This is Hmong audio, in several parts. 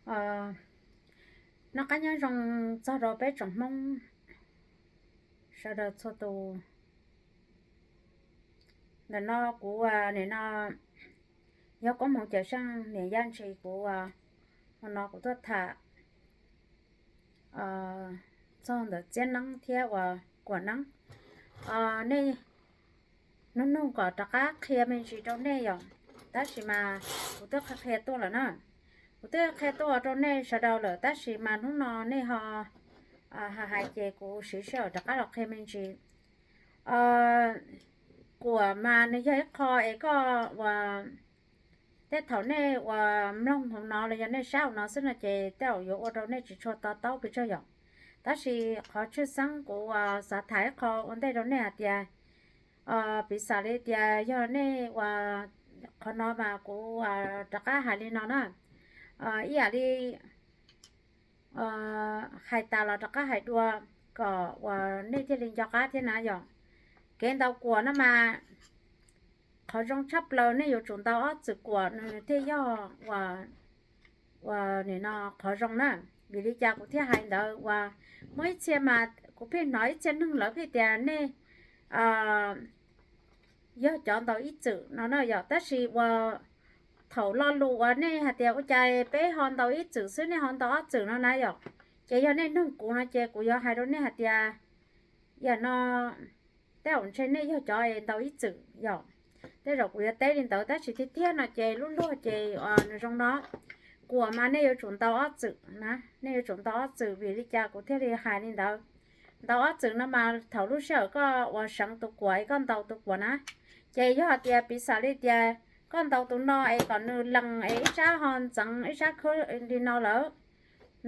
Noj qab nyob zoo txog rau peb tsoom Hmoob sawv daws txhua tus. Ntawm no kuv nim no yog Koob Hmoov Cawm Seej niam Yaj Ntshis, kuv hmo no kuv tuaj tham txog ntawm txiab neeb thiab uas kuam neeb. Nej nug nug kom rov qab qhia me ntsis rau nej yom, tab sis mas kuv twb qhia qhia tuaj lawm na. Kuv twb qhia tuaj rau nej sawv daws lawm tab sis mas hnub no nej ho hais hais ces kuv siv sij hawm rov qab los qhia me ntsis. Kuam mas nws yog ib qho es koj uas tej thaum nej uas mloog hauv no los yog nej saib hauv no xwb no ces tej zaum yuav ua rau nej tsis tshua to taub pes tsawg yom. Tab sis qhov tshwj xeeb kuv uas xav tham ib qho ua ntej rau nej hais tias, piv xam li tias yog nej uas, qhov no mas kuv rov qab hais li no na, ib yam li hais tas los rov qab hais dua kom uas nej thiaj li nco qab thiab na yom. Kev ntaus kuam no mas qhov zoo tshaj plaws nej yuav tsum ntaus ob txwm kuam nws thiaj yog uas nim no qhov zoo na. Vim li cas kuv thiaj hais ntawd uas muaj ib txhia mas kuv pheej hnov ib txhia neeg lawv pheej tias nej yog cov ntaus ib txwm no na yom, tab sis uas thaum lo lus uas nej hais tias ua cas peb ho ntaus ib txwm xwb nej ho ntaus ob txwm no na yom, ces yog nej nug kuv no ces kuv yuav hais rau nej hais tias yam no tej zaum ntshe nej yog cov es ntaus ib txwm yom. Tej zaum kuv yuav teb li ntawd tab sis tiag tiag no ces lub luag ces nws zoo no, kuam mas nej yuav tsum ntaus ob txwm na, nej yuav tsum ntaus ob txwm. Vim li cas kuv thiaj li hais li ntawd? Ntaus ob txwm no mas thaum lub sij hawm koj uas seev tus kuam es koj ntaus tus kuam na, ces yog hais tias piv xam li tias koj ntaus tus no es kom nws lees es ib sab ho ntxeev ib sab khwb li no lawm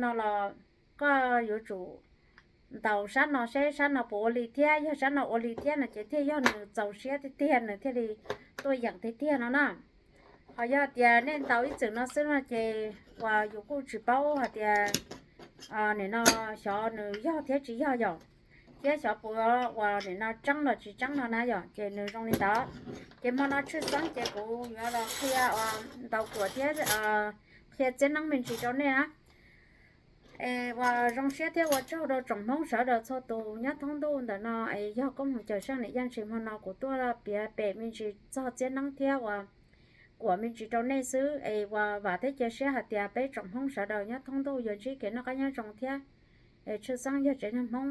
no los koj yuav tsum ntaus sab no seb sab no puas ua li thiab, yog sab no ua li thiab no ces thiaj yog nws txaus siab tiag tiag nws thiaj li tuaj yeem tiag tiag no na. Ho yog tias nej ntaus ib txwm no xwb no ces uas yus kuj tsis paub hais tias nim no xyov nws yog thiab tsis yog yom, thiab xyov puas uas nim no tseeb los tsis tseeb no na yom, ces nws zoo li ntawd. Ces hmo no tshwj xeeb ces kuv yuav los qhia ntaus kuam thiab qhia txiab neeb me ntsis rau nej na. Es uas zoo siab thiab ua tsaug rau tsoom Hmoob sawv daws txhua tus nyob thoob ntuj ntawm no es yog Koob Hmoov Cawm Seej niam Yaj Ntshis hmo no kuv tuaj piav pem me ntsis txog txiab neeb thiab uas kuam me ntsis rau nej xwb es uas vam thiab cia siab hais tias peb tsoom Hmoob sawv daws nyob thoob ntuj yuav ntsib kev noj qab nyob zoo thiab es tshwj xeeb yog tsev neeg Hmoob.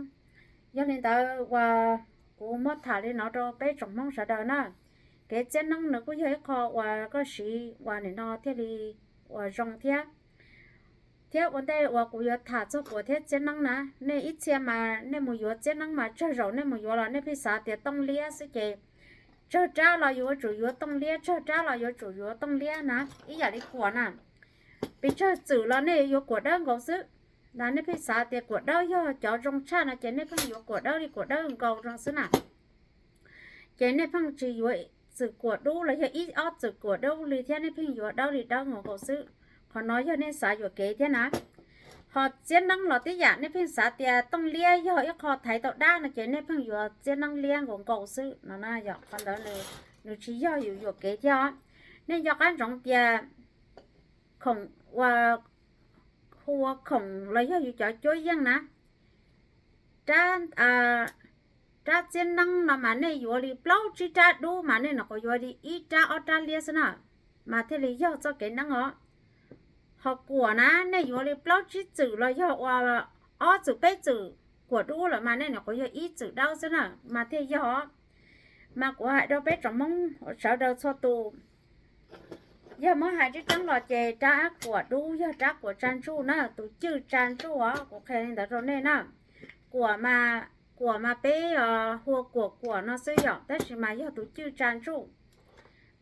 Yog li ntawd uas kuv muab tham li no rau peb tsoom Hmoob sawv daws na. Kev txiab neeb nws kuj yog ib qho uas koj siv uas nim no thiaj li uas zoo thiab. Thiab ua ntej uas kuv yuav tham txog kuam thiab txiab neeb na, nej ib txhia mas nej mus yuav txiab neeb mas tsawg zaum nej mus yuav los nej pheej xav tias tooj liab xwb ces tsawg rab los yuav tsum yuav tooj liab, tsawg rab los yuav tsum yuav tooj liab na. Ib yam li kuam na, pes tsawg txwm los nej yuav kuam dawb nkaus xwb. Nej pheej xav tias kuam dawb yog cov zoo tshaj no ces nej pheej yuav kuam dawb li kuam dawb nkaus no xwb na. Ces nej pheej tsis yuav txwm kuam dub los yog ib ob txwm kuam dub li thiab, nej pheej yuav dawb li dawb nkaus nkaus xwb. Qhov no yog nej xav yuam kev thiab na. Ho txiab neeb los tib yam, nej pheej xav tias tooj liab yog ib qho thaiv tau dab no ces nej pheej yuav txiab neeb liab nkaus nkaus xwb no na yom. Qhov ntawd nws tsis yog yus yuam kev thiab os. Nej nco qab ntsoov tias khoom ua, hu ua khoom los yog yus cov cuab yeej na, rab txiab neeb no mas nej yuav li plaub tsib rab dub mas nej nyuam qhuav yuav li ib rab ob rab liab xwb na, mas thiaj li yog txoj kev neeb os. Ho kuam na, nej yuav li plaub tsib txwm los yog ua ob txwm peb txwm kuam dub lawm mas nej nyuam qhuav yog ib txwm dawb xwb na, mas thiaj yog os. Mas kuv hais rau peb tsoom Hmoob sawv daws txhua tus, yog muab hais tseeb tseeb los ces rab kuam dub yog rab kuam tsa ntsuj na, tus cwj tsa ntsuj os, kuv qhia li ntawd rau nej na. Kuam mas, kuam mas peb hu ua kuam kuam no xwb yom, tab sis mas yog tus cwj tsa ntsuj.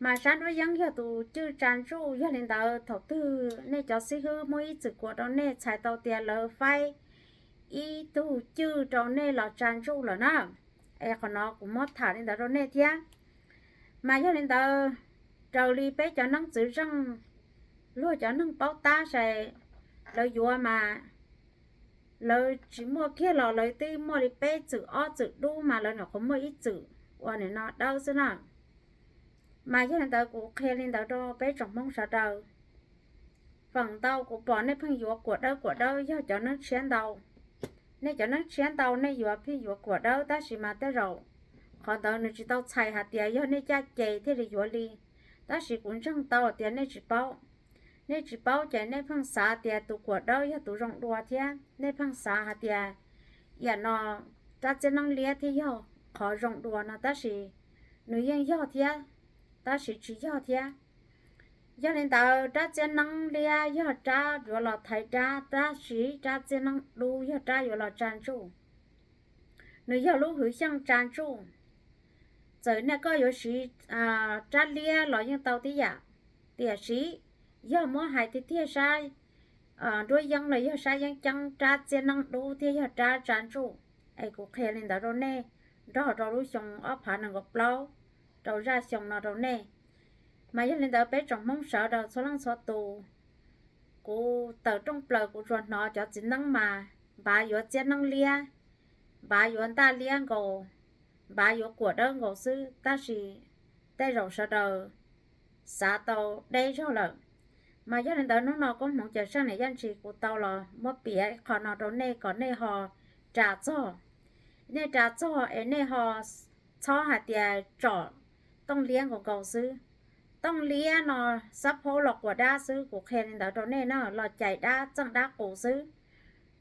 Mas sab nruab yeeb yog tus cwj tsa ntsuj, yog li ntawd thaum twg nej cov xib hwb muab ib txwm kuam rau nej txhais tau tias lawv faib ib tug cwj rau nej los tsa ntsuj lawm na. Es qhov no kuv muab tham li ntawd rau nej thiab. Mas yog li ntawd, raws li peb cov neeb txwv zeej, luag cov neeg paub tab sai, lawv yuav mas lawv tsis muaj kiag los lawv twb muaj li peb txwm ob txwm dub mas lawv nyuam qhuav muaj ib txwm uas nim no dawb xwb na. Mas yog li ntawd kuv qhia li ntawd rau peb tsoom Hmoob sawv daws. Feem ntau kuv pom nej pheej yuav kuam dawb kuam dawb yog cov neeb tshiab ntau. Nej cov neeb tshiab ntau nej yuav pheej yuav kuam dawb tab sis mas tej zaum qhov ntawd nws tsis tau txhais hais tias yog nej caj ces thiaj li yuav li, tab sis kuv ntseeg tau tias nej tsis paub. Nej tsis paub ces nej pheej xav tias tus kuam dawb yog tus zoo dua thiab nej pheej xav hais tias yam no rab txiab neeb liab thiaj yog qhov zoo dua no tab sis nws yeej yog thiab, tab sis tsis yog thiab. Yog li ntawd rab txiab neeb liab yog rab yuav los thaiv dab, tab sis rab txiab neeb dub yog rab yuav los tsa ntsuj. Nws yog lub hwv xyeej tsa ntsuj. Txawm nej koj yuav siv rab liab los yeej tau tib yam, tiam sis yog muab hais tiag tiag sab nruab yeeb los yog sab yeeb ceeb rab txiab neeb dub thiaj yog rab tsa ntsuj. Es kuv qhia li ntawd rau nej nrog rau lub xyoo ob phav nees nkaum plaub rau zaj xyoo no rau nej. Mas yog li ntawd peb tsoom Hmoob sawv daws txhua leej txhua tus, kuv tawm rooj plaws kuv tsuas hnov cov txiv neeb mas npav yuav txiab neeb liab, npav yuav ntaj liab nkaus, npav yuav kuam dawb nkaus xwb, tab sis tej zaum sawv daws xav tau deb zog lawm. Mas yog li ntawd hnub no koob hmoov Cawm Seej niam Yaj Ntshis kuv tau los muab piav qhov no rau nej kom nej ho ras txog. Nej ras txog es nej ho txhob hais tias tsom tooj liab nkaus nkaus xwb. Tooj liab no xab phaub los quas dab xwb, kuv qhia li ntawd rau nej na, los cais dab txeej dab qus xwb.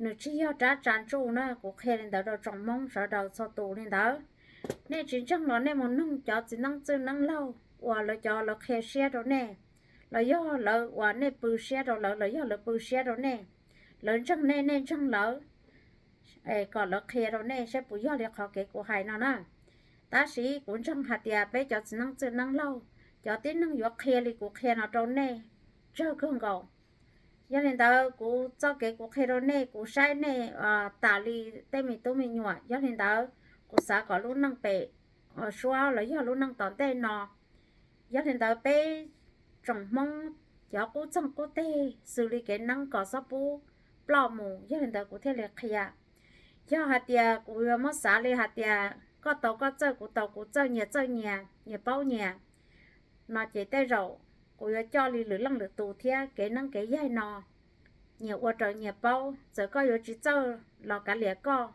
Nws tsis yog rab tsa ntsuj na, kuv qhia li ntawd rau tsoom Hmoob sawv daws txhua tus li ntawd. Nej tsis ntseeg los nej mus nug cov txiv neeb txwj neeb laug uas lawv cov lawv qhia siab rau nej, los yog lawv uas nej pw siab rau lawv los yog lawv pw siab rau nej, lawv ntseeg nej nej ntseeg lawv, kom lawv qhia rau nej saib puas yog li qhov kev kuv hais no na. Tab sis kuv ntseeg hais tias peb cov txiv neeb txwj neeb laug, cov tib neeg yuav qhia li kuv qhia no rau nej tsawg kawg nkaus. Yog li ntawd kuv txoj kev kuv qhia rau nej, kuv saib nej tas li tej me tub me nyuam, yog li ntawd kuv xav kom lub neej pem suab los yog lub neej tom ntej no, yog li ntawd peb tsoom Hmoob cov qub txeeg qub teg xws li kev neeb kom txhob pub ploj mus, yog li ntawd kuv thiaj li qhia. Yog hais tias kuv yuav muab xav li hais tias koj tau koj txawj, kuv tau kuv txawj, nyias txawj nyias, nyias paub nyias no ces tej zaum kuv yuav coj li lwm leej lwm tus thiab kev neeb kev yaig no nyias ua raws nyias paub. Txawm koj yuav tsis txawj los kav liam koj,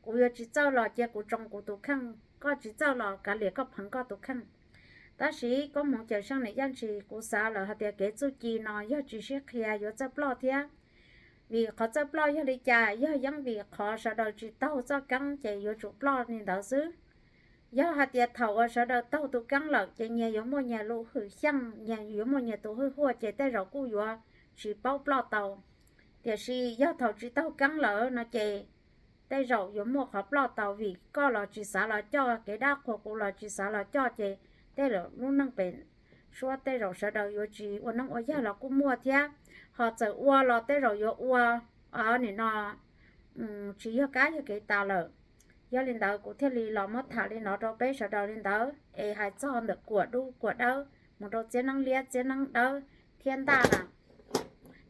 kuv yuav tsis txawj los cia kuv tsoo kuv tus kheej, koj tsis txawj los kav liam koj pheev koj tus kheej. Tab sis koob hmoov Cawm Seej niam Yaj Ntshis, kuv xav lawm hais tias kev txuj ci no yog tsis sib qhia yuav txawj ploj thiab. Vim qhov txawj ploj yog li cas? Yog yeeb vim qhov sawv daws tsis taug txoj keeb ces yuav tsum ploj li ntawd xwb. Yog hais tias thaum uas sawv daws taug tus keeb lawm ces nyias yuav muaj nyias lub hwm xyeej, nyias yuav muaj nyias tus hwj huaj ces tej zaum kuj yuav tsis paub ploj tau. Tiam sis yog thaum tsis taug keeb lawm no ces tej zaum yuav muaj qhov ploj tau, vim koj los tsis xav los coj kev dab qhuas, kuv los tsis xav los coj ces tej zaum lub neej pem suab tej zaum sawv daws yuav tsis ua neeb ua yaig los kuj muaj thiab. Ho txawm ua los tej zaum yuav ua nim no tsis yog kab yog kev tas lawm. Yog li ntawd kuv thiaj li los muab tham li no rau peb sawv daws li ntawd es hais txog ntawm kuam dub kuam dawb mus rau txiab neeb liab txiab neeb dawb thiab ntaj na,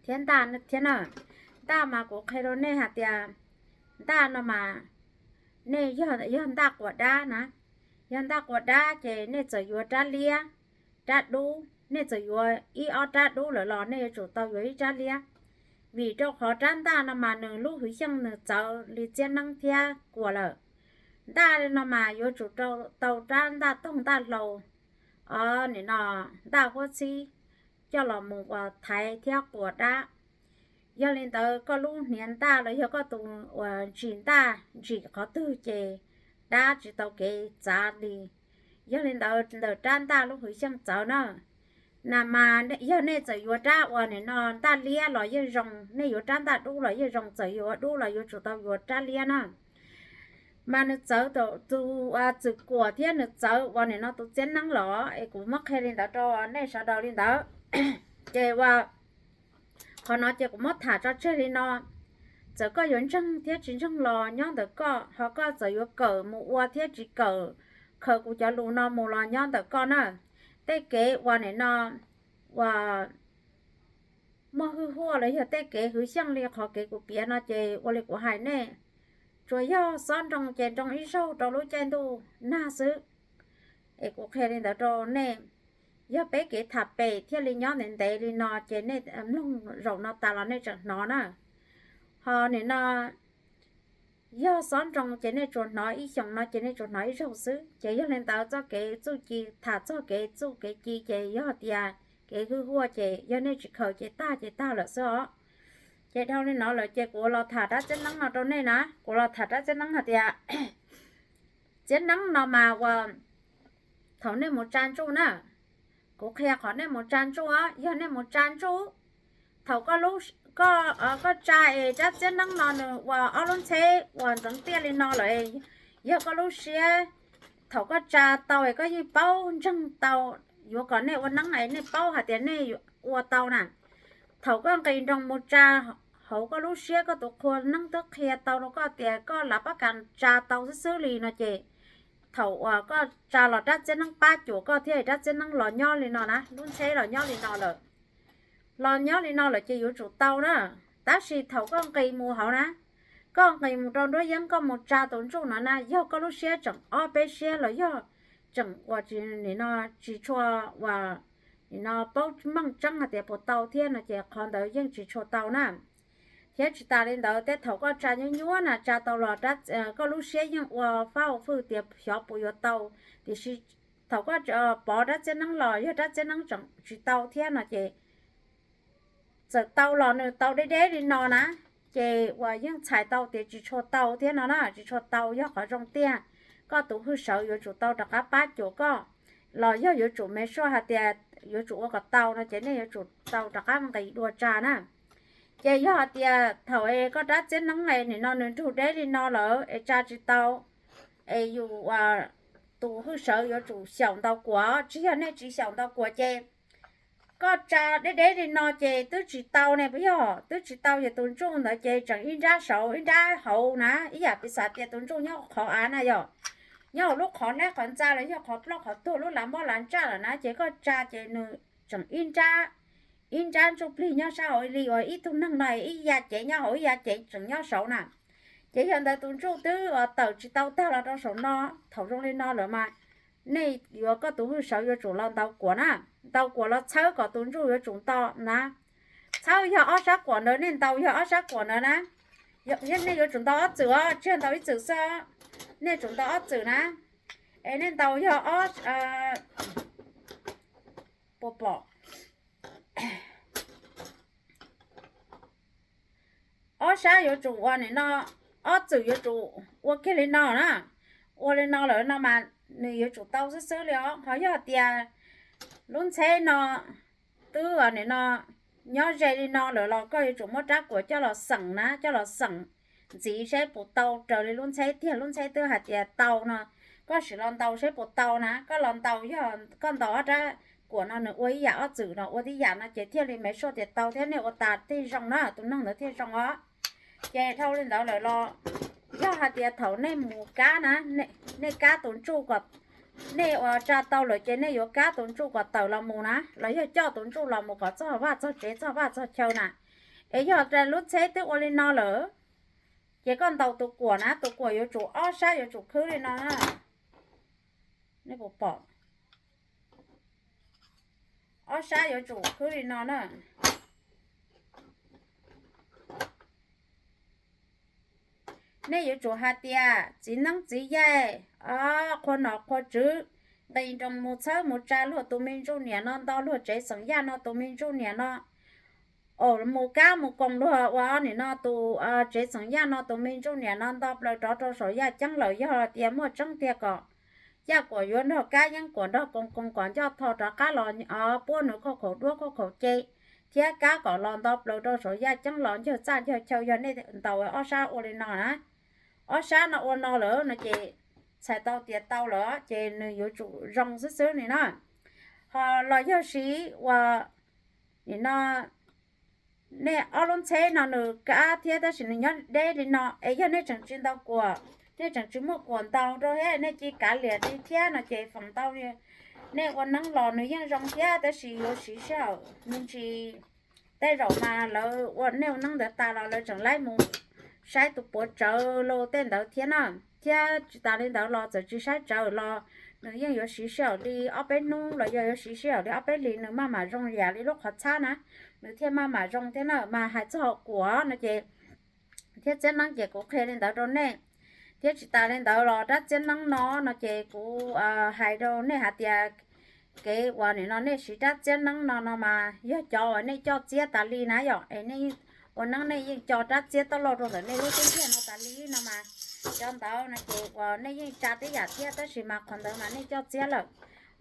thiab ntaj thiab na. Ntaj mas kuv qhia rau nej hais tias ntaj no mas nej yog, yog ntaj quas dab na. Yog ntaj quas dab ces nej txawm yuav rab liab, rab dub, nej txawm yuav ib ob rab dub lawm los nej yuav tsum tau yuav ib rab liab. Vim rau qhov rab ntaj no mas nws lub hwv xyeej nws txawv li txiab neeb thiab kuas lawm. Ntaj no mas yuav tsum tau rab ntaj toog ntaj hlau, o nim no ntaj huab txhib coj los mus uas thaiv thiab quas dab. Yog li ntawd koj lub hniav ntaj los yog koj tus uas ntsim ntaj ntsim qhov twg ces dab tsis tau kev txav li. Yog li ntawd ntawm rab ntaj lub hwv xyeej txawv na, na mas yog nej txawm yuav rab uas nim no ntaj liab los yeej zoo, nej yuav rab ntaj dub los yeej zoo, txawm yuav dub los yuav tsum tau yuav rab liab na. Mas nws txawv tus txwm kuam thiab nws txawv uas nim no tus txiab neeb los es kuv muab qhia li ntawd rau nej sawv daws li ntawd. Ces uas qhov no ces kuv muab tham tso tseg li no. Txawm koj yuav ntseeg thiab tsis ntseeg los nyob ntawm koj, ho koj txawm yuav kawm mus ua thiab tsis kawm, khaws kuv cov lus no mus los nyob ntawm koj na. Tej kev uas nim no uas muaj hwj huaj los yog tej kev hwv xyeej li qhov kev kuv piav no ces ua li kuv hais nej, tsuas yog xob nroo ces nroo ib zaug rau lub caij ntuj nag xwb. Es kuv qhia li ntawd rau nej, Yog peb kev tham pem thiaj li nyob ntev ntev li no ces nej mloog zaum no tas los nej tseem hnov na. Ho nim no yog xob nroo ces nej tsuas hnov ib xyoos no ces nej tsuas hnov ib zaug xwb. Ces yog li ntawd txoj kev txuj ci, tham txog kev txuj kev ci ces yog tias kev hwj huaj ces yog nej tsis khaws ces tag ces tag lawm xwb os. Ces dhau li no lawm ces kuv los tham rab txiab neeb no rau nej na. Kuv los tham rab txiab neeb hais tias txiab neeb no mas uas thaum nej mus tsa ntsuj na, kuv qhia qhov nej mus tsa ntsuj os. Yog nej mus tsa ntsuj, thaum koj, koj tsa es rab txiab neeb no nws ua ob lub ntxheb uas ntxeev tiaj li no lawm, yog koj lub siab, thaum koj tsa tau es koj yeej paub ntseeg tau, yuav kom nej ua neeb es nej paub hais tias nej ua tau na. Thaum koj nqis nroos mus tsa, hauv koj lub siab koj tus qhua neeb twb qhia tau rau koj tias koj lav pab kas tsa tau xwb xwb li no ces thaum uas koj tsa los rab txiab neeb pab cuam koj thiab rab txiab neeb los nyob li no na, lub ntxheb los nyob li no lawm. Los nyob li no lawm ces yuav tsum tau na. Tab sis thaum koj nqis mus hauv na, koj nqis mus rau nruab yeeb koj mus tsa tus ntsuj no na, yog koj lub siab tseem ob peb siab los yog tseem uas nim no tsis tshua uas nim no paub meej tseeb hais tias puas tau thiab no ces qhov ntawd yeej tsis tshua tau na. Thiab tsis tas li ntawd tej thaum koj tsa nyuab nyuab na tsa tau los koj lub siab yeej ua fab ua fwj tias xyov puas yuav tau, tiam sis thaum koj pov rab txiab neeb los yog rab txiab neeb tseem tsis tau thiab no ces txawm tau los nws tau deb deb li no na, ces uas yeej txhais tau tias tsis tshua tau thiab no na, tsis tshua tau yog qhov zoo tiag. Koj tus hwj sawv yuav tsum tau rov qab pab cuam koj, los yog yuav tsum me suaj hais tias yuav tsum ua kom tau no ces nej yuav tsum tau rov qab nqis dua tsa na. Ces yog hais tias thaum es koj rab txiab neeb es nim no nws nrug deb li no lawm es tsa tsis tau, es yus tus hwj sawv yuav tsum xyaum ntaus kuam, tsis yog nej tsis xyaum ntaus kuam ces koj tsa deb deb li no ces twb tsis tau ne, puas yog? Twb tsis tau ces tus ntsuj ntawd ces tseem ib nrab saud ib nrab hauv na, ib yam piv xam tias tus ntsuj nyob qhov av na yog, nyob hauv lub qhov neb qhov ntxa los yog qhov plaub qhov tuag lub lav mob lav ntsaj lawm na, ces koj tsa ces nws tseem ib nrab, ib nrab ntsuj plig nyob sab hauv li uas ib tug neeg no ib ya cev nyob hauv ib ya cev tseem nyob saud na. Ces yog ntawd tus ntsuj twb tawm tsis tau tag los rau saum no. Thaum zoo li no lawm mas nej yuav koj tus hwj sawv yuav tsum los ntaus kuam na, ntaus kuam los txhawb kom tus ntsuj yuav tsum nto na. Txhawb yog ob sab kuam ntawd, nej ntaus yog ob sab kuam ntawd na. Nej yuav tsum ntaus ob txwm os, tsis yog ntaus ib txwm xwb, nej tsum ntaus ob txwm na. Es nej ntaus yog ob, puas pom, ob sab yuav tsum ua nim no, ob txwm yuav tsum ua kiag li no na. Ua li no lawm no mas nws yuav tsum tau xwb xwb li os. Ho yog tias lub ntxheb no twb nim no nyob ze li no lawm los koj yuav tsum muab rab kuam coj los xeem na, coj los xeem ntxiv seb puas tau raws li lub ntxheb tiag. Lub ntxheb twb hais tias tau no, koj sim los ntaus seb puas tau na. Koj los ntaus, yog koj ntaus ob rab kuam no nws ua ib yam, ob txwm no ua tib yam no ces thiaj li me suaj tias tau thiab nej ua tas thiaj zoo na, tus neeg ntawd thiaj zoo os. Ces dhau li ntawd lawm los yog hais tias thaum nej mus kab na, nej kab tus ntsuj kom, nej ua tsa tau lawm ces nej yuav kab tus ntsuj kom tawm los mus na, los yog coj tus ntsuj los mus kom txog vaj txog tsev txog vaj txog chaw na. Es yog lub ntxheb twb ua li no lawm ces koj ntaus tus kuam na, tus kuam yuav tsum ob sab yuav tsum khwb li no na. Nej puas pom? Ob sab yuav tsum khwb li no na. Nej yuav tsum hais tias txiv neeb txiv yaig, qhua nom qhua tswv, nqis nroos mus txhawb mus tsa luag tus me ntsuj niam no, nto luag tsev xeem yaj no tus me ntsuj niam no, mus kab mus koos luag ua nim no tus tsev xeem yaj no tus me ntsuj niam no nto plaws rov rau saum yaj ceeb lawm. Yog tias muaj tseeb tiag kom yaj kuam yuav nrog kab yeeb kuam nrog koos, koos kom ncoj tho rov qab los puab nws khauj khaum duab khauj khaum ce, thiab kab kom los nto plaws rau saum yaj ceeb los ncawg txaj ncawg chaw. Yog nej ntaus ob sab ua li no na, ob sab no ua no lawm no ces txhais tau tias tau lawm ces nws yuav tsum zoo xwb xwb li na. Ho los yog siv ua nim no nej ob lub ntxheb no nws kab thiab tab sis nws nyob deb li no es yog nej tseem tsis ntaus kuam, nej tseem tsis muaj kuam ntaus rau thiab nej cia kav liam li thiab no ces feem ntau nej ua neeb los nws yeej zoo thiab tab sis yuav siv sij hawm me ntsis. Tej zaum mas lawv ua nej ua neeb ntawd tas los lawv tseem laib mus saib tus puav tsawv los tej ntawd thiab na. Thiab tsis tas li ntawd los txawm tsis saib tsawv los nws yeej yuav siv sij hawm li ob peb hnub los yog yuav siv sij hawm li ob peb hlis nws maj mam zoo yam li lub qhov txhab na, nws thiaj maj mam zoo thiab na. Mas hais txog kuam no ces thiab txiab neeb ces kuv qhia li ntawd rau nej. Thiab tsis tas li ntawd los rab txiab neeb no no ces kuv hais rau nej hais tias kev uas nim no nej siv rab txiab neeb no no mas yog cov uas nej coj txiab tas li na yom, es nej ua neeb nej yeej coj rab txiab toj loj rau ntawm nej lub tub ntiag no tas li no mas, cov ntawd no ces uas nej yeej tsa tib yam thiab, tab sis mas qhov ntawd mas nej coj txiab lawm.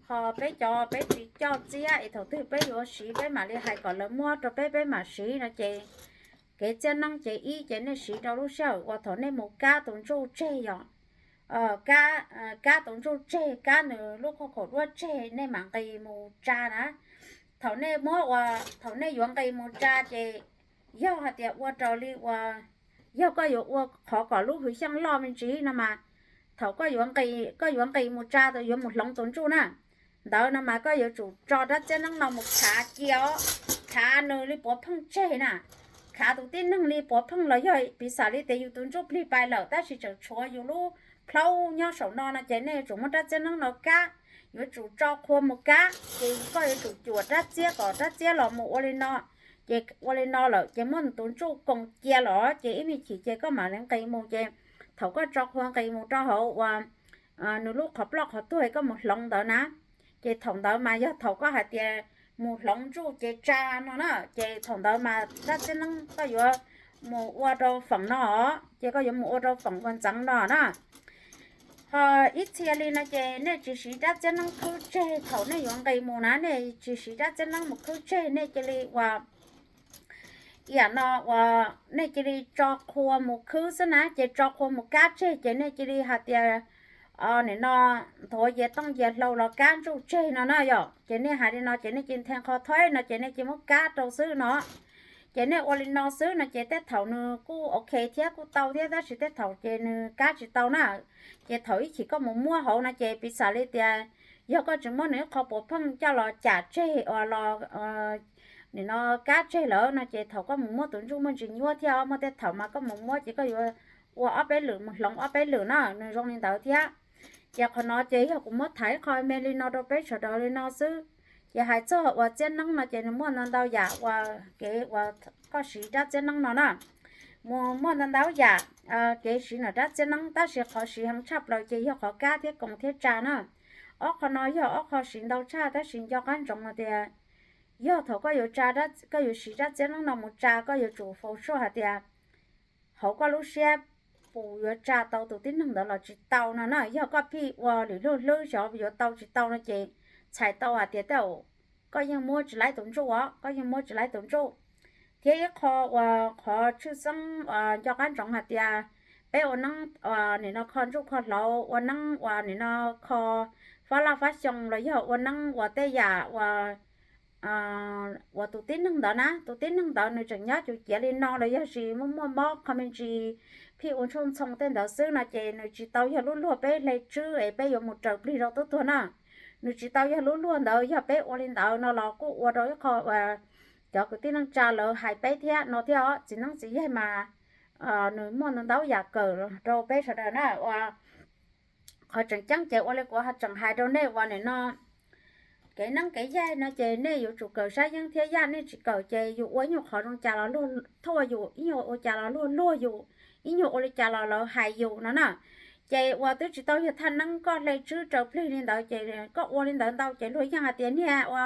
Ho peb cov peb tsis coj txiab es thaum twg peb yuav siv peb mam li hais kom lawv muab rau peb, peb mam siv no ces kev txiab neeb ces ib ces nej siv rau lub sij hawm uas thaum nej mus kab tus ntsuj tseg yom, kab tus ntsuj tseg, kab nws lub khob khaum duab tseg nej mam nqis mus tsa na. Thaum nej muab ua, thaum nej yuav nqis mus tsa ces yog hais tias ua raws li uas, yog koj yuav ua qhov kom lub hwv xyeej loj me ntsis no mas, thaum koj yuav nqis, koj yuav nqis mus tsa, yuav mus hloov tus ntsuj na, ntawd no mas koj yuav tsum tso rab txiab neeb no mus khav cia os, khav nws li puav pheej tseg na, khav tus tib neeg li puav pheej los yog piv xam li tias yus tus ntsuj plig pais lawm tab sis tseem tshuav yus lub plhaub nyob saum no no ces nej yuav tsum muab rab txiab neeb no kab, yuav tsum tso qhua mus kab ces koj yuav tsum cuam rab txiab kom rab txiab los mus ua li no. Ces ua li no lawm ces muab nws tus ntsuj koos cia los ces ib me chim ces koj mam li nqis mus ces thaum koj tso qhua nqis mus rau hauv uas nws lub qhov ploj qhov tuag koj mus hloov ntawd na, ces thaum ntawd mas yog thaum koj hais tias mus hloov ntsuj ces tsa no na, ces thaum ntawd mas rab txiab neeb koj yuav mus ua rau feem no os, ces koj yuav mus ua rau feem uas ntxeev no na. Ho ib txhia li no ces nej tsis siv rab txiab neeb khwb tseg thaum nej yuav nqis mus na, nej tsis siv rab txiab neeb mus khwb tseg, nej cia li uas, yam no uas nej cia li tso qhua mus khwb xwb na, ces tso qhua mus kab tseg ces nej cia li hais tias nim no nthuav yias tooj yias hlau los kab ntsuj tseg no na yom, ces nej hais li no ces nej cia li nthe qhov thawj no ces nej cia li muab kab rau xwb no. Ces nej ua li no xwb no ces tej thaum nws kuj ok thiab kuj tau thiab, tab sis tej thaum ces nws kab tsis tau na. Ces thaum ib chim koj mus muab hauv no ces piv xam li tias yog koj tsis muab nws ib qho puav pheej coj los cam tseg uas los nim no kab tseg lawm no ces thaum koj mus muab tus ntsuj muaj ntsis nyuab thiab, muaj tej thaum mas koj mus muab ces koj yuav ua ob peb lwm mus hloov ob peb lwm na, nws zoo li ntawd thiab. Ces qhov no ces yog kuv muab tham ib qho me li no rau peb sawv daws li no xwb. Ces hais txog uas txiab neeb no ces nws muaj ntau ntau yam uas kev uas koj siv rab txiab neeb no na, mus muaj ntau ntau yam kev siv nws rab txiab neeb, tab sis qhov siv heev tshaj plaws ces yog qhov kab thiab koos thiab tsa na. Ob qho no yog ob qho siv ntau tshaj, tab sis nco qab ntsoov hais tias yog thaum koj yuav tsa, koj yuav siv rab txiab neeb no mus tsa koj yuav tsum faus soj hais tias hauv koj lub siab puas yuav tsa tau tus tib neeg ntawd los tsis tau no na. Yog koj pheej ua lwm luag hlwb xyov yuav tau tsis tau no ces txhais tau hais tias tej zaum koj yeej muab tsis laib tus ntsuj os, koj yeej muab tsis laib tus ntsuj. Thiab ib qho uas qhov tshwj xeeb nco qab ntsoov hais tias peb ua neeb nim no kho ntsuj kho hlauv, ua neeb uas nim no kho fab laj fab xyoo los yog ua neeb uas tej yam uas uas tus tib neeg ntawd na, tus tib neeg ntawd nws tseem nyob cuv ciav li no los yog tsis muaj muaj mob qho me ntsis, pheej ua ntshoj ntxhoo tej ntawd xwb no ces nws tsis tau yog lub luag peb hle tswb es peb yuav mus raws plig rau tub tuag na. Nws tsis tau yog lub luag ntawd, yog peb ua li ntawd no los kuj ua rau ib qho uas cov kwv tij neej tsa lawv hais peb thiab no thiab os. Txiv neeb txiv yaig mas nws muaj ntau ntau yam kawm rau peb sawv daws na. Uas qhov tseem ceeb ces ua li kuv tseem hais rau nej uas nim no kev neeb kev yaig no ces nej yuav tsum kawm saib yeeb thiab yaj, nej tsis kawm ces yus ua ib nyuag qhov zoo cas los luag thuaj yus, ib nyuag ua cas los luag luag yus, ib nyuag ua li cas los lawv hais yus no na. Ces uas twb tsis tau yog thaj neeb koj hle tswb raws plig li ntawd ces koj ua li ntawd ntau ces luag yeej hais tias niag ua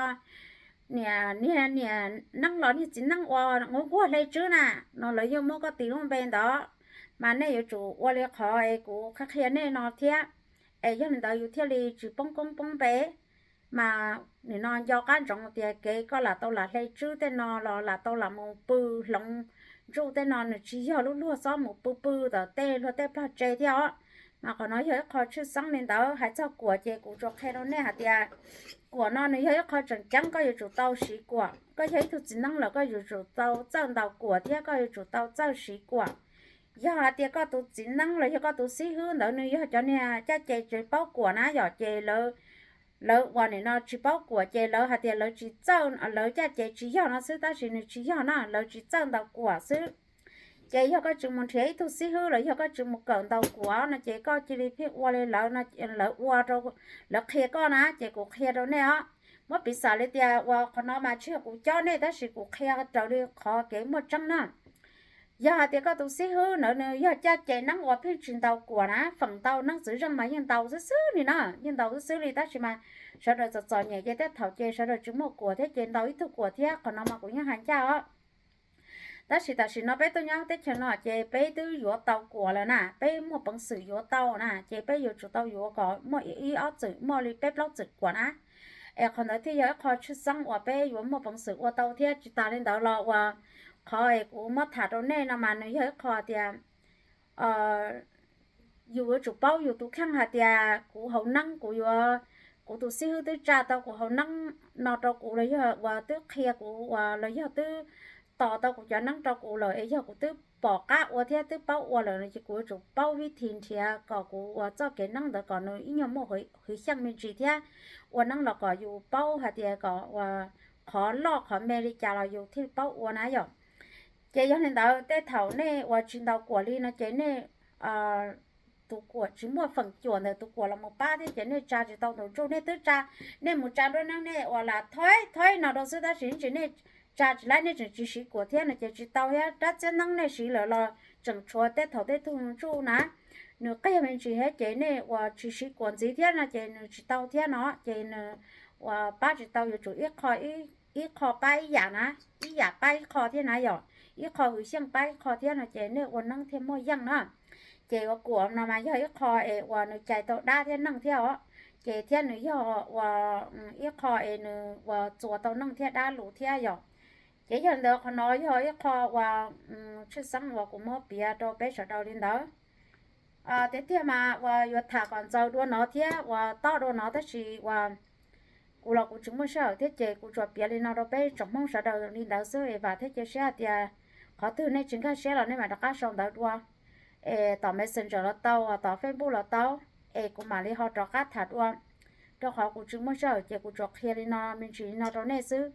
niam, niag niam neeb los niag txiv neeb ua nquag nquag hle tswb na, no lawv yeej muab koj tis lub npe ntawd. Mas nej yuav tsum ua li qhov es kuv qhia qhia nej no thiab, es yog li ntawd yus thiaj li tsis poob koob poob npe. Mas nim no nco qab ntsoov tias kev koj lam tau lam hle tswb tej no los lam tau lam mus pw hloov ntsuj tej no nws tsis yog lub luag txhob mus pw pw tom tej luag tej plag tse thiab os. Mas qhov no yog ib qho tshwj xeeb li ntawd. Hais txog kuam ces kuv tsuas qhia rau nej hais tias kuam no nws yog ib qho tseem ceeb, koj yuav tsum tau siv kuam. Koj yog ib tug txiv neeb lawm koj yuav tsum tau txawj ntaus kuam thiab koj yuav tsum tau txawj siv kuam. Yog hais tias koj tus txiv neeb los yog koj tus xib hwb ntawd nws yog cov niag caj ces tsis paub kuam na yom, ces lawv uas nim no tsis paub kuam ces lawv hais tias lawv tsis txawj, lawv caj ces tsis yog no xwb, tab sis nws tsis yog na, lawv tsis txawj ntaus kuam xwb. Ces yog koj tsis mus nrhiav ib tug xib hwb los yog koj tsis mus kawm ntaus kuam no ces koj cia li pheej ua li lawv no, lawv ua rau, lawv qhia koj na ces kuv qhia rau nej os. Muab piv xam li tias uas qhov no mas tsis yog kuv cob nej tab sis kuv qhia raws li qhov kev muaj tseeb na. Yog hais tias koj tus xib hwb ntawd nws yog caj ces neeb uas pheej tsis ntaus kuam na, feem ntau neeb txwv zeej mas yeej ntaus xwb xwb li na, yeej ntaus xwb xwb li tab sis mas sawv daws txom txom nyem ces tej thaum ces sawv daws tsis muaj kuam thiab ces ntaus ib tug kuam thiab, qhov no mas kuv yeej hais ncaj os. Tab sis tam sim no peb tuaj nyob teb chaws no ces peb twb yuav tau kuam lawm na, peb muaj peev xwm yuav tau na ces peb yuav tsum tau yuav kom muaj ib ob txwm, muaj li peb plaub txwm kuam na. Es qhov ntawd thiaj yog ib qho tshwj xeeb uas peb yuav muaj peev xwm ua tau thiab. Tsis tas li ntawd los uas qhov es kuv muab tham rau nej no mas nws yog ib qho tias yus yuav tsum paub yus tus kheej hais tias kuv haus neeb, kuv yuav, kuv tus xib hwb twb tsa tau kuv haus neeb no rau kuv los yog uas twb qhia kuv uas los yog twb tos tau kuv cov neeb rau kuv lawm es yog kuv twb pom qab ua thiab twb paub ua lawm no ces kuv yuav tsum paub vib thi nrhiav kom kuv uas txoj kev neeb ntawd kom nws ib nyuag muaj hwv xyeej me ntsis thiab ua neeb los kom yus paub hais tias kom uas qhov loj qhov me li cas los yus thiaj paub ua na yom. Ces yog li ntawd tej thaum nej uas tsis ntaus kuam li no ces nej tus kuam tsis muaj feem cuam ntawm tus kuam los mus pab thiab ces nej tsa tsis tau tus ntsuj. Nej twb tsa, nej mus tsa nruab neeb nej uas lam thoib thoib no rau xwb tab sis tsis, nej tsa tsis laib, nej tseem tsis siv kuam thiab no ces tsis tau thiab. Rab txiab neeb nej siv lawm los tseem tshuav tej thaum tej tug ntsuj na, nws qiag me ntsis thiab ces nej uas tsis siv kuam ntxiv thiab no ces nws tsis tau thiab no ces nws uas pab tsis tau, yuav tsum ib qho, ib qho pab ib yam na, ib yam pab ib qho thiab na yom, ib qho hwv xyeej pab ib qho thiab no ces nej ua neeb thiaj muaj yeej na. Ces uas kuam no mas yog ib qho es uas nws cais tau dab thiab neeg thiab os, ces thiab nws yog uas ib qho es nws uas txuas tau neej thiab dab lus thiab yom. Ces yog li ntawd qhov no yog ib qho uas tshwj xeeb uas kuv muab piav rau peb sawv daws li ntawd. Tiag tiag mas uas yuav tham kom ntxaws dua no thiab uas tob dua no tab sis uas kuv los kuv tsis muaj sij hawm thiab ces kuv tsuas piav li no rau peb tsoom Hmoob sawv daws li ntawd xwb es vam thiab cia siab hais tias qhov twg nej tsis nkag siab los nej mam rov qab sau ntawv dua es tom Messenger los tau, tom Facebook los tau, es kuv mam li ho rov qab tham dua, rau qhov kuv tsis muaj sij hawm ces kuv tsuas qhia li no me ntsis li no rau nej xwb.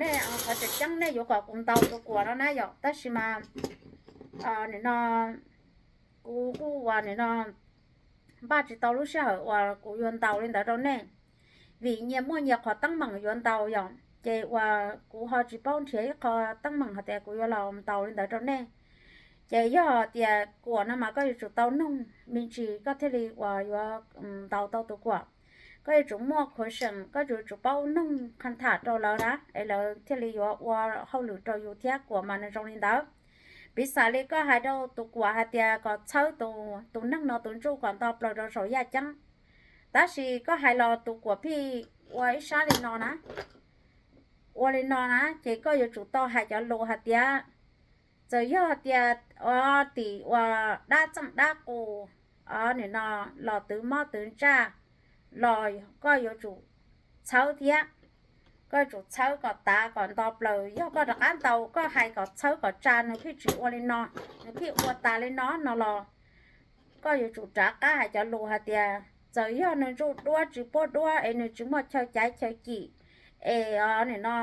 Nej qhov tseem ceeb nej yuav kom kuv ntaus tus kuam no na yom, tab sis mas nim no kuv kuj uas nim no npaj tsis tau lub sij hawm uas kuv yuav ntaus li ntawd rau nej, vim nyias muaj nyias qhov teeb meem yuav ntaus yom, ces uas kuv ho tsis paub nrhiav ib qho teeb meem hais tias kuv yuav los ntaus li ntawd rau nej. Ces yog tias kuam no mas koj yuav tsum tau noog me ntsis koj thiaj li uas yuav ntaus tau tus kuam. Koj yuav tsum muaj khuav seem, koj yuav tsum paub noog qha tham rau lawv na es lawv thiaj li yuav ua hauj lwm rau yus thiab. Kuam mas nws zoo li ntawd. Piv xam li koj hais rau tus kuam hais tias kom txhawb tus neeg no tus ntsuj kom nto plaws rau saum yaj ceeb, tab sis koj hais los tus kuam phij ua ib sab li no na, ua li no na, ces koj yuav tsum tau hais cov lus hais tias txawm yog tias tim uas dab txeej dab qus nim no los twv mob twv ntsaj los koj yuav tsum txhawb thiab. Koj yuav tsum txhawb kom tav kom nto plaws, yog koj rov qab ntaus koj hais kom txhawb kom tsa nws phij tsis ua li no, nws phij ua tas li no no los koj yuav tsum rov qab hais cov lus hais tias txawm yog nws ntsuj duab tsis puab duab es nws tsis muaj chaw caiv chaw cim es nim no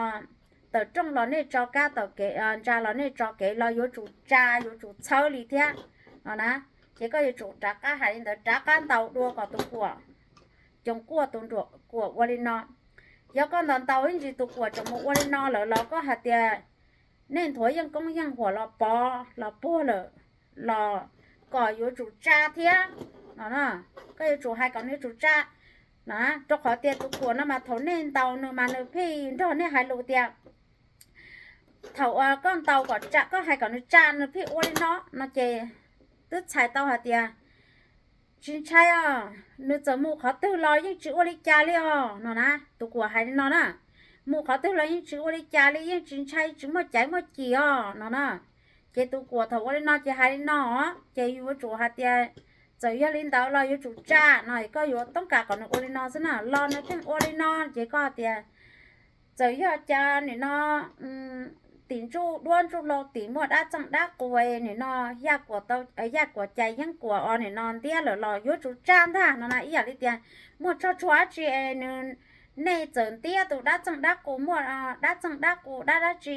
tawm rooj los nej tso kab, tawm kev ntsa los nej tso kev los yuav tsum tsa, yuav tsum txhawb li thiab no na. Ces koj yuav tsum rov qab hais li ntawd, rov qab ntaus dua kom tus kuam coos kuaj, tus kuam ua li no. Yog koj ntaus ntaus ib ntsis tus kuam tseem mus ua li no lawm los koj hais tias nej nthuav yeej koob yeej huam los pov los puag lawm los kom yuav tsum tsa thiab no. Koj yuav tsum hais kom nws yuav tsum tsa no, rau qhov tias tus kuam no mas thaum nej ntaus nws mas nws phij nrog nej hais lus tias thaum koj ntaus kom tsa, koj hais kom nws tsa nws phij ua li no no ces twb txhais tau hais tias tsis ntshai os, nws txawm mus qhov twg los yeej tsis ua li cas li os no na. Tus kuam hais li no na, mus qhov twg los yeej tsis ua li cas li, yeej tsis ntshai, tsis muaj caiv muaj cim os no na. Ces tus kuam thaum ua li no ces hais li no, ces yuav tsum hais tias txawm yog li ntawd los yuav tsum tsa no, koj yuav toob kas kom nws ua li no xwb na. Los nws pheej ua li no ces koj hais tias txawm yog cas nim no tim ntsuj duab ntsuj hlauv tim muaj dab txeej dab qus nim no yaj kuam tau, yaj kuam cais yeeb kuam os nim no ntiab lawm los yuav tsum tsa ntag no na. Ib yam li tias muaj tsog tshuaj dab tsi es nws, nej txawm ntiab tus dab txeej dab qus, muaj dab txeej dab qus dab dab tsi,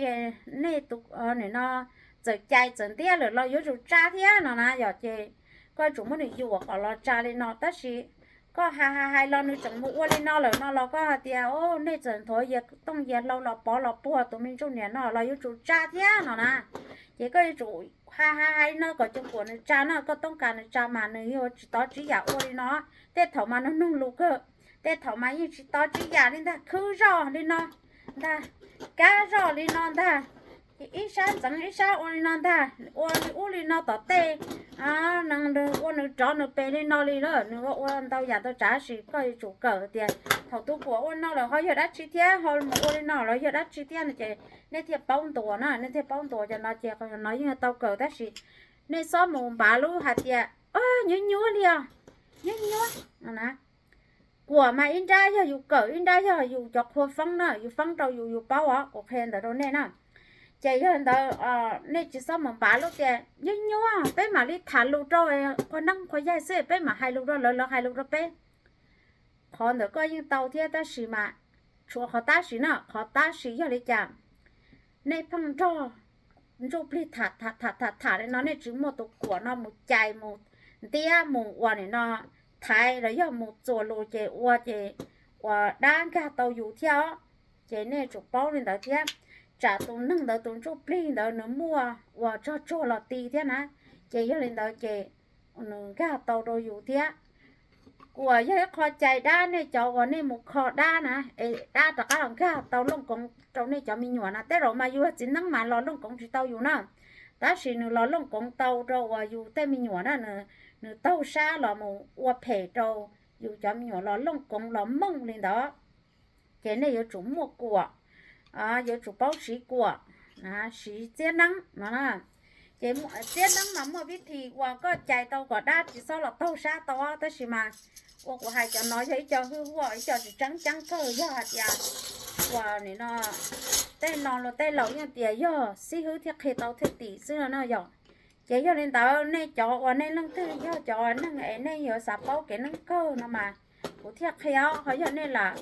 nej tus nim no txawm cais txawm ntiab lawm los yuav tsum tsa thiab no na yom. Ces koj yuav tsum muab nws yuam kom los tsa li no, tab sis koj hais hais hais los nws tseem mus ua li no lawm no los koj hais tias, o, nej txawm nthuav yias tooj yias hlau los pov los puag tus me ntsuj niam no los yuav tsum tsa thiab no na. Ces koj yuav tsum hais hais hais li no kom cov kuam nws tsa no, koj toob kas nws tsa mas nws yuav tsis tov tsib yam ua li no. Tej thaum mas nug nug lus kawg, tej thaum mas yeej tsis tov tsib yam li ntag, khwb zoj li no ntag, kab zoj li no ntag, ib sab ntxeev ib sab ua li no ntag, ua li ub li no tom tej, ua nws rov nws pes li no li lawm, nws ua ua ntau yam ntau tsav, tab sis koj yuav tsum kawm tias thaum tus kuam ua no lawm ho yog dab tsi thiab, ho mus ua li no los yog dab tsi thiab no ces nej thiaj paub ntuas na, nej thiaj paub ntuas. Cov no ces qhov no yeej tau kawm, tab sis nej txhob mus npav lub hais tias, nyuab nyuab li os, nyuab nyuab no na. Kuam mas ib nrab yog yus kawm, ib nrab yog yus cov qhua foob na, yus foob rau yus, yus paub os, kuv qhia ntawd rau nej na. Ces yog li ntawd, nej tsis txhob mus npav lub tias nyuab nyuab, peb mam li tham lus rau qhua neeb qhua yaig xwb, peb mam hais lus rau lawv, lawv hais lus rau peb. Qhov ntawd koj yeej tau thiab, tab sis mas tshuav qhov tab sis na, qhov tab sis yog li cas? Nej pheej nrog ntsuj plig tham tham tham tham tham li no, nej tsis muaj tus kuam no mus cais mus ntiab mus ua nim no thaiv los yog mus txuas lus ces ua ces ua dab nkag tau yus thiab os. Ces nej tsum paub li ntawd thiab, tsam tus neeg ntawd tus ntsuj plig ntawd nws muaj ua tsog tsuag los ti thiab na. Ces yog li ntawd ces nws nkag tau rau yus thiab. Kuam yog ib qho cais dab, nej cov uas nej mus kho dab na, es dab rov qab los nkag tau looj koov rau nej cov me nyuam na. Tej zaum mas yus txiv neeb mas los looj koov tsis tau yus na, tab sis nws los looj koov tau rau uas yus tej me nyuam na, nws taug sab los mus ua phem rau yus cov me nyuam los looj koov los mooj li ntawd. Ces nej yuav tsum muaj kuam, yuav tsum paub siv kuam, siv txiab neeb no. Ces txiab neeb mas muaj vib thim uas koj cais tau kom dab tsis txhob los taug sab tau, tab sis mas ua kuv hais cov no yog ib co hwj huam, ib co tsis tseeb ceeb kawg. Yog hais tias uas nim no tej no los tej laus yeej tias yog xib hwb thiaj qhia tau thiaj tim xwb no na yom. Ces yog li ntawd nej cov uas nej leej twg yog cov neeg es nej yuav xav paub kev neeb kawg no mas kuv thiaj qhia os. Ho yog nej lam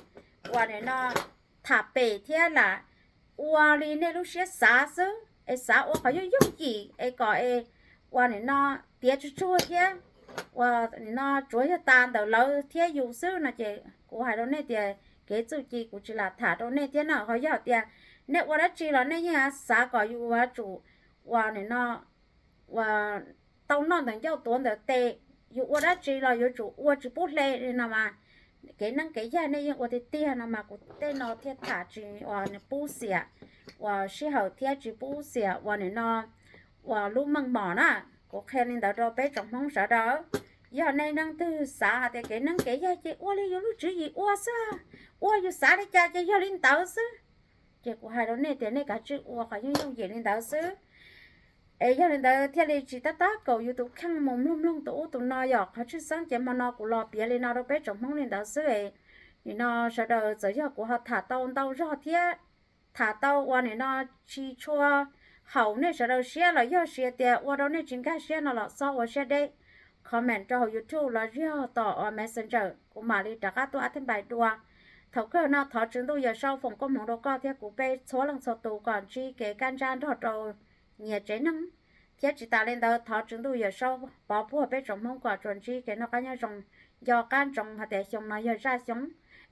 uas nim no tham pem thiab lam ua li nej lub siab xav xwb es xav ua qhov yooj yooj yim es kom es uas nim no tiav tsuag tsuag thiab uas nim no tsuav yog tas ntawm lawv thiab yus xwb no ces kuv hais rau nej tias kev txuj ci kuv tsis lam tham rau nej thiab na. Ho yog tias nej ua dab tsi los nej yeej xav kom yus yuav tsum uas nim no uas tau noj ntawm ncauj tuav ntawm tes, yus ua dab tsi los yuav tsum ua tsis pub hle li no mas kev neeb kev yaig nej yeej ua tiag tiag no mas kuv tej no thiaj tham tsis uas pub xiam uas sij hawm thiab tsis pub xiam uas nim no uas lub meej mom na. Kuv qhia li ntawd rau peb tsoom Hmoob sawv daws. Yog nej leej twg xav hais tias kev neeb kev yaig ces ua li yus lub tswv yim ua xwb, ua yus xav li cas ces yog li ntawd xwb, ces kuv hais rau nej tias nej kav tsij ua qhov yooj yooj yim li ntawd xwb. Es yog li ntawd thiaj li tsis tab tab kaum yus tus kheej mus mloog mloog tus ub tus no yom. Qhov tshwj xeeb ces hmo no kuv los piav li no rau peb tsoom Hmoob li ntawd xwb es nim no sawv daws txawm yog kuv ho tham tau ntau zog thiab tham tau uas nim no tsis tshua haum nej sawv daws siab los yog hais tias ua rau nej tsis nkag siab no los txhob ua siab deb, comment rau hauv YouTube los yog tom uas Messenger, kuv mam li rov qab tuaj ab thib npais dua. Thaum kawg no thov Tswv Ntuj Yawm Saub foom koob hmoov rau koj thiab kuv peb txhua leej txhua tus kom ntsib kev kaj ntsab nrog rau nyias tsev neeg, thiab tsis tas li ntawd thov Tswv Ntuj Yawm Saub pov puag peb tsoom Hmoob kom tsuas ntsib kev noj qab nyob zoo, nco qab ntsoov hais tias xyoo no yog zaj xyoo,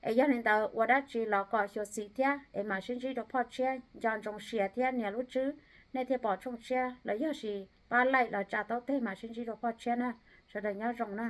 es yog li ntawd ua dab tsi los kom xyuam xim thiab es mam sib ntsib rau phoj tshiab. Nco ntsoov share thiab nias lub tswb, nej thiaj pom tshooj tshiab los yog sis pab like los tsa taub teg mam sib ntsib rau phoj tshiab na. Sawv daws nyob zoo na.